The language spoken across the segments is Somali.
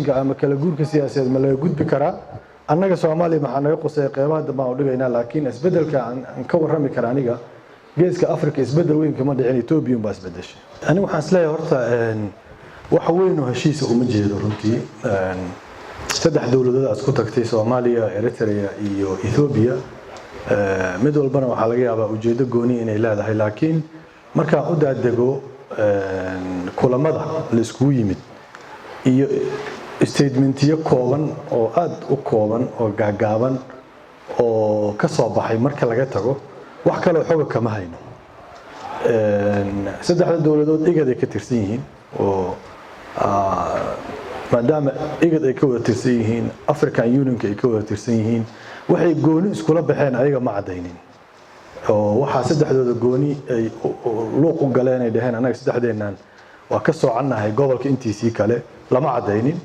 Ama kala guurka siyaasadeed ma laga gudbi karaa? Annaga Soomaaliya maxaa naga quseeya? Qeybaha dambe aan u dhigaynaa, laakiin isbedelka aan ka warrami kara aniga, Geeska Africa isbedel weyn kama dhicin, Ethiopia baa isbedeshay. Aniga waxaan isleeyahay horta wax weyn oo heshiisa uma jeedo runtii. Saddex dowladood isku tagtay, Soomaaliya, Eritrea iyo Ethiopia. Mid walbana waxaa laga yaabaa ujeedo gooni inay leedahay, laakiin markaan u daadego kulamada la iskugu yimid iyo statementiyo kooban oo aada u kooban oo gaagaaban oo ka soo baxay marka laga tago, wax kaloo xoga kama hayno. Saddexda dowladood IGAD ay ka tirsan yihiin, oo maadaama IGAD ay ka wada tirsan yihiin, African Unionka ay ka wada tirsan yihiin, waxay gooni iskula baxeen ayaga ma caddaynin. Oo waxaa saddexdooda gooni ay luuq u galeen, ay dhaheen annaga saddexdeennan waa ka soocannahay gobolka intiisii kale, lama caddaynin.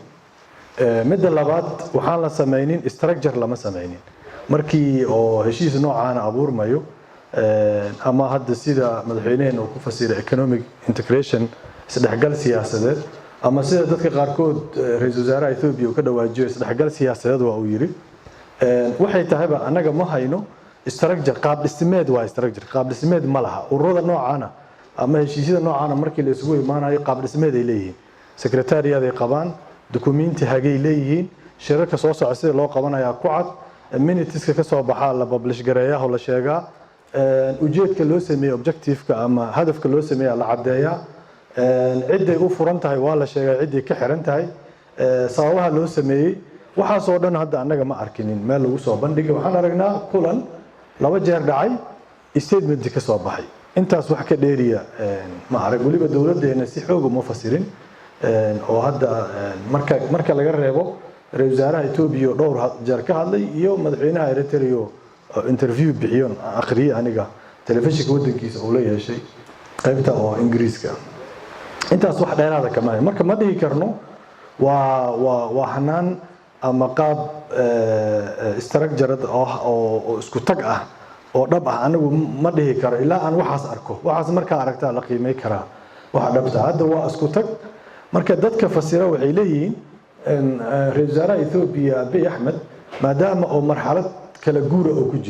Midda labaad, waxaan la samaynin structure, lama samaynin. Markii oo heshiis noocaana abuurmayo, ama hadda sida madaxweynaheena uu ku fasiray economic integration, isdhexgal siyaasadeed, ama sida dadka qaarkood ra-iisul wasaaraha Ethiopia uu ka dhawaajiyo isdhexgal siyaasadeed waa uu yiri, waxay tahayba annaga ma hayno structure, qaab dhismeed. Waa structure, qaab dhismeed ma laha. Ururada noocaana ama heshiisyada noocaana markii la isugu imaanayo, qaab dhismeed ay leeyihiin, secretariat ay qabaan, dukumenti hagay leeyihiin, shirarka soo socda sida loo qabanayaa ku cad, minuteska ka soo baxaa la publish gareeyaa oo la sheegaa, ujeedka loo sameeyey, objectiveka ama hadafka loo sameeyaa la caddeeyaa, cidday u furan tahay waa la sheegaa, cidday ka xiran tahay, sababaha loo sameeyey. Waxaasoo dhan hadda annaga ma arkinin meel lagu soo bandhigay. Waxaan aragnaa kulan laba jeer dhacay, statement ka soo baxay, intaas wax ka dheeriya ma arag. Weliba dowladdeena si xoog uma fasirin, oo hadda marka laga reebo ra-iisul wasaaraha Etoobiya oo dhowr jeer ka hadlay iyo madaxweynaha Eritrea oo interview bixiyon akhriyey aniga, telefishinka waddankiisa uu la yeeshay qaybta oo Ingiriiska, intaas wax dheeraada kama hayo. Marka ma dhihi karno waa hanaan ama qaab structured oo isku tag ah oo dhab ah. Anigu ma dhihi karo ilaa aan waxaas arko. Waxaas markaa aragtaa la qiimay karaa waxa dhabta. Hadda waa isku tag. Marka dadka fasira waxay leeyihiin ra-iisul wasaaraha Ethiopia Abiy Axmed, maadaama oo marxalad kala guura oo ku jiro